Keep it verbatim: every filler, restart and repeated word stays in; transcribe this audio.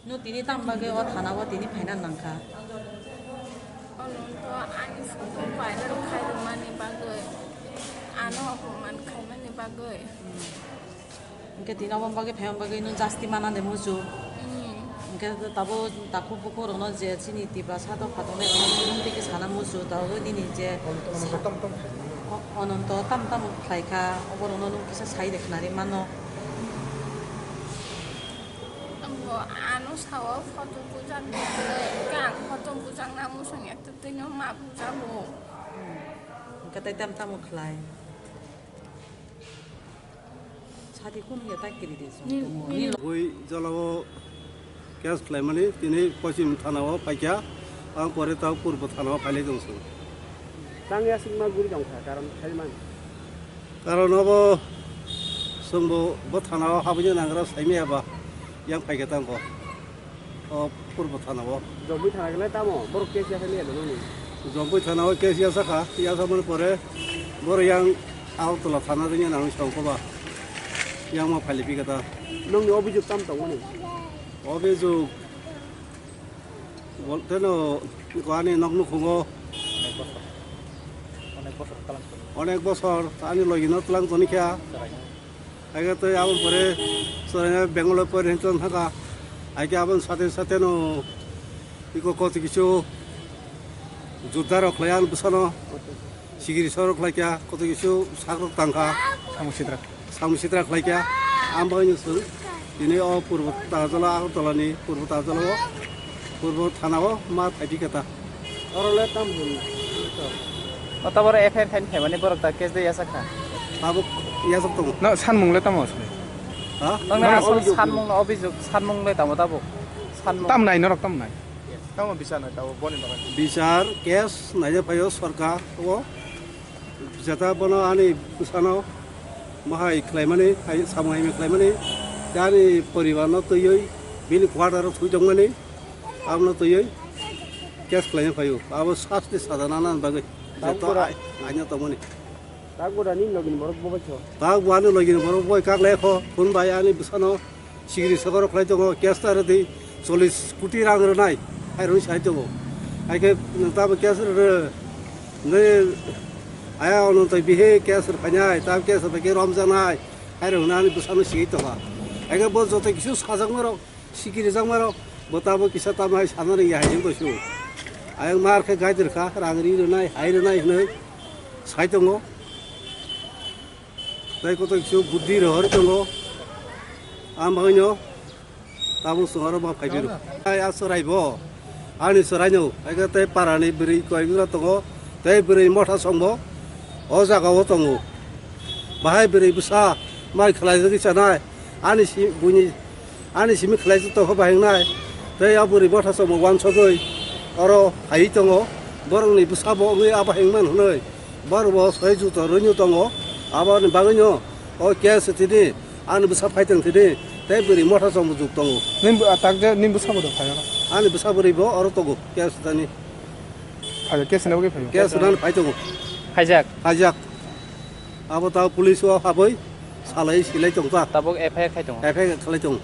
No tini tam bagwi o thana o tini phaina nangkha. Ono to ani photo viral khairokmani bagwi, ano apman khaimani bagwi. Hwnkhe tini obo bagwi phaima bagwi no jasti mana de muchung. Hmm. Hwnkhe tabo takhuk bukhuk rokno je chini Tiprasa dopha tongnai rokno mung twi khe sana muchung, tabuk nini je Ononto tam tam khaimani. O-, Ononto tam tam khlai kha, obo rokno nwng kisa sai de khnari mano. Ambo ano sao photo bujak, hwnkhe ang photo bujak na muchung ekta twi no ma bujago. Hwnkhe tei tam tamo khlai? Sadi khun ya ta kiri de song. Ni, ni. Bui jolao case khlaimani tini Pochim thanao phaikha, ang pore tao Purbo thanao phailai tong song. Tang ya singma guri tong kha, karon khaimani. Karon obo songbo bo thanao habwi nangra saimaya ba yang phaikha tang bo. O Purbo thanao. Jombui thana khe tamo? Borok case ya khe liya nani? Jombui thanao case ya sakha, ya samani pore borok yang Agartala thana ringya nang song koba. Yang ma phali pika ta. Nongni obijok tam tongmani? Obijok bolte no ko ani nok nukhungo. Onek bosor ani logi no tlang toni kha. Aige tei aboni pore chwraino Bangalore pore hinwi tong thangkha. Aige aboni sate sate no iko koto kisu judda rok khlai ani bwsano sikiri sorok khlai kha, koto kisu sak rok tang kha. Samung sitra. Samung sitra khlai kha. Ang bagwi no chwng tini o Purbo Tagarjala, Agartala ni Purbo Tagarjala o Purbo thana o ma phaidi khe ta. Oro le tam hwn. O tabuk F I R khaini phaimani borok ta case de yachak kha. Tabuk yachak tongo. No, sanmung le tamo asle? Ha? Nang no, asol obijok sanmung no, obijok sanmung le tamo tabuk? Sanmung. Tam nai norok tam nai. Tamo bichar nai tabuk boni bagwi. Bichar case naina phaio sorkar o. Jeta bono ani bwsano bahai khlaimani, hai samung hai khlaimani, ani poribar no twiwi bini quarter o thwi tongmani, abono twiwi case khlaina phaio. Abo sasti saja nana bagwi jeto ai-, aina tongmani. Tak bo ani logini borok bo bai kho. Tak bo ani logini borok bo bai kak lai kho, phone bai ani bwsano. Sikiri sokoro khlai tongo, case ta rwdi chollish koti rang rwnai, hai rwnai sai tongo. Hai khe nwng tamo case rw, nwi aya ono tei bihi case rw phainai, tamo case rw phaikhe romjaknai, hai rwnai ani bwsano sigwi tongkha. Hai khe bo joto kisu sajakmarok, sikirijakmarok, bo tamo kisa tamo hai sana rwya hai wng tongsigo. Ayang mar khe guide rwkha, rang ri rwnai, hai rwnai hwnwi sai tongo. Tei kotor kisu buddhi rohor tongo. Ang bagwino tabuk chwng oro ma phai biro. Ai a chwrai bo. Ani chwraino. Ego tei parani bwrwi koi wngna tongo. Tei bwrwi motha songbo o jaga o tongo. Bahai bwrwi bwsa mai khlai jagwi chanai. Ani si buini Ani simi khlai se tongkha bahai wngnai. Tei a bwrwi bwtha chwngbo uansugwi oro phaiwi tongo. Borokni bwsabo wngwi abo hengman hwnwi. Borokbo soi juto rwino tongo. Aboni bagwino o case tini ani bwsa phai tong tini. Tei bwrwi motha chwngbo juk tongo. Nini bw-, a, tak je nini bwsabo do phai oro? Ani bwsa bwrwibo oro tongo case tani. Phai case ni bagwi phai? Case nani phai tongo. Phaijak? Phaijak. Abo ta police o habwi salai silai tongkha. Tabuk F I R khai tongo? F I R khlai tongo.